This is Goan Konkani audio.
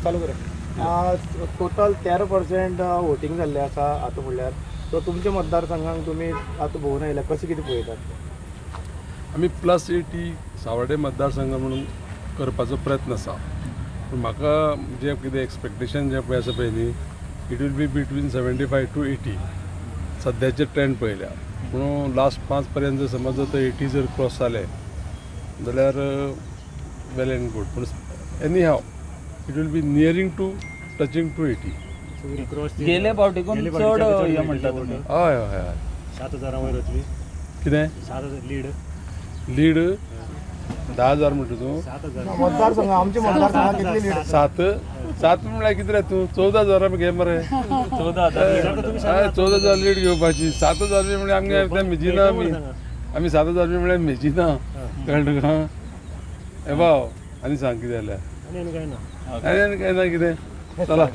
चालू कर. टोटल 13% वोटींग जाल्लें आसा आतां म्हणल्यार. सो तुमच्या मतदारसंघाक तुमी आतां भोंवून आयल्या, कशें कितें पळयतात? आमी +80 सावर्डे मतदारसंघ म्हणून करपाचो प्रयत्न आसा, पूण म्हाका जें कितें एक्सपेक्टेशन जें पळय आसा पळय न्ही, it will be between 75 to 80 सद्याचे ट्रेंड पळयल्या. पूण लास्ट 5 पर्यंत जर समज जर तो 80 जर क्रॉस जाले जाल्यार वेल एंड गूड, पूण anyhow it will be nearing to touching to 80. गेले फावटीकून चड हे म्हणटा तुमी? हय हय हय 7 हजारां वयर वतली. कितें? 7,000 लीड. लीड 10,000 म्हणटा तूं? 7,000. मतदारसंघ, आमच्या मतदारसंघात कितली लीड? सात सात म्हणल्यार कितें रे तूं, 14 हजारां घे मरे. 14,000. हय, 14,000 लीड घेवपाची. 7,000 बी म्हणल्यार आमगे तें मेजिना. आमी आमी 7,000 बी म्हणल्यार मेजिना, कळ्ळें तुका? हे भाव, आनी सांग कितें जाल्यार. आनी आनी काय ना. आनी आनी काय ना कितें, चला.